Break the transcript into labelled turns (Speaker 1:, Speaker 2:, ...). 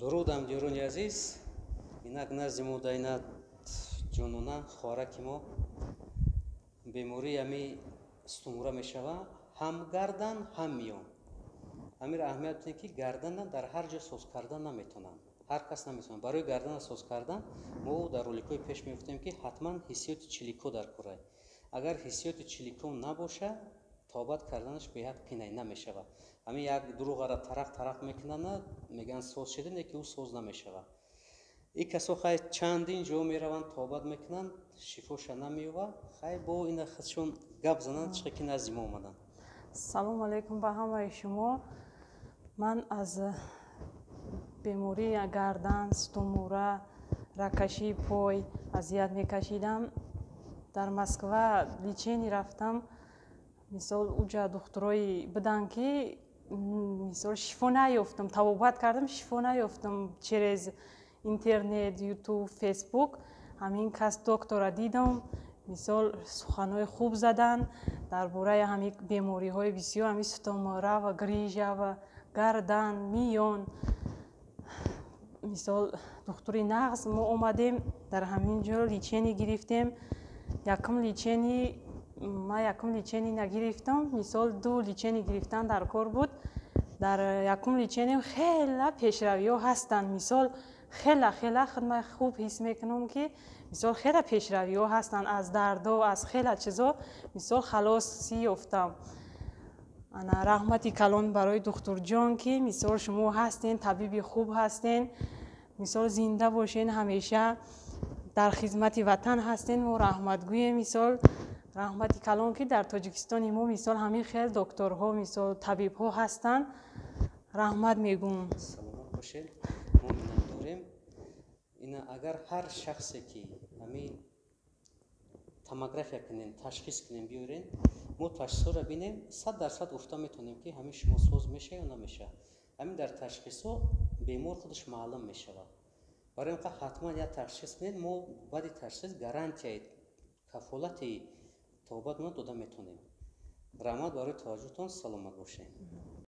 Speaker 1: Дуруд, ҳамдиёрони азиз. Инак, назди мо дайна Ҷонона, хоҳараки мо, бемории ҳами сутунмӯра мешава, ҳам гардан, ҳам миён. Ҳамиро аҳамият бидем, ки гардана дар ҳар ҷо соз кардан наметавонанд, ҳар кас наметавонад. Барои гардана соз кардан мо дар роликҳои пеш мегуфтем, ки ҳатман ҳиссиёти чилико дар кора. Агар ҳиссиёти чилико набоша, табобат карданаш беҳад қинай намешавад. Ҳамин як дуруғара тарақ тарақ мекунанд, мегӯянд, соз шуда, не ки ӯ соз намешавад. И касо хай чандин ҷо мераванд, табобат мекунанд, шифоша намеёбад. Хай, бо ина худшон гап зананд, чӣ ки назди мо омаданд.
Speaker 2: Салому алайкум ба ҳамаи шумо. Ман аз бемории гардан, сутунмӯра, рагкашии пой азият мекашидам. Дар Москва лечение рафтам. Мисол, уҷа духтурои буданд, ки мисол, шифо наёфтам. Табобат кардам, шифо наёфтам. Через интернет, Ютуб, Фейсбук ҳамин кас доктора дидам. Мисол, суханҳои хуб заданд дар бораи ҳамин бемориҳои бисёр, ҳамин сутунмӯра ва грижа ва гардан, миён. Мисол, духтури нағз. Мо омадем, дар ҳамин ҷо лечение гирифтем. Якум лечение, ман якум лечение нагирифтам. Мисол, ду лечение гирифтан дар кор буд. Дар якум лечение хела пешравиҳо ҳастанд. Мисол, хела хела худ ман хуб ҳис мекунам, ки мисол, хела пешравиҳо ҳастанд. Аз дардо, аз хела чизо, мисол, халосӣ ёфтам. Ана, раҳмати калон барои духтурҷон, ки мисол, шумо ҳастен, табиби хуб ҳастен. Мисол, зинда бошен, ҳамеша дар хизмати ватан ҳастен. Мо раҳматгӯем. Мисол, раҳмати калон, ки дар Тоҷикистони мо, мисол, ҳамин хел докторҳо, мисол, табибҳо ҳастанд. Раҳмат мегӯм.
Speaker 1: Саломат бошед, мо миннатдорем. Ина, агар ҳар шахсе ки ҳамин томография кунем, ташхис кунем, биёрен, мо ташхисҳоро бинем, 100% гуфта метавонем, ки ҳамин шумо соз мешава ё намешавад. Ҳамин дар ташхисҳо бемор худаш маълум мешавад. Барои ин ҳатман як ташхис кунед. Мо баъди ташхис гарантияи, кафолати табобатро дода метавонем. Раҳмат барои таваҷҷӯҳтон, саломат бошед.